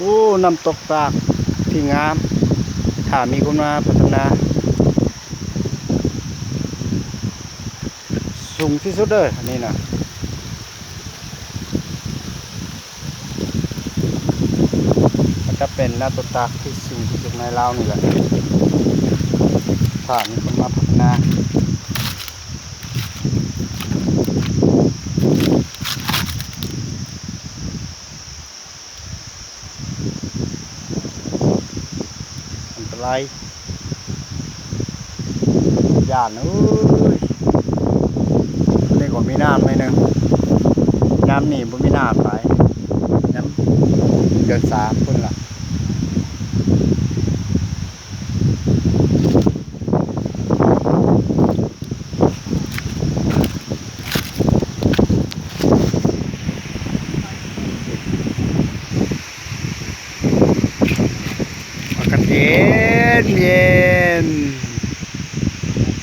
ໂອ້ ນ້ຳຕົກຕາກທີ່ງາມ ຖ້າມີຄົນມາພັດທະນາ ສູງທີ່ສຸດເດີ ອັນນີ້ນະ ມັນຈະເປັນນ້ຳຕົກຕາກທີ່ສູງທີ່ສຸດໃນລາວນີ້ແຫຼະ ຖ້າມີຄົນມາພັດທະນາ. ອັນຕະລາຍ ຢ້ານເອີຍ ນີ້ກໍມີນ້ຳໜ້ອຍໜຶ່ງ ຍາມນີ້ບໍ່ມີນ້ຳຫຼາຍ ຍາມເດືອນສາມພຸ້ນລະ. ອາກາດເຢັນເຢັ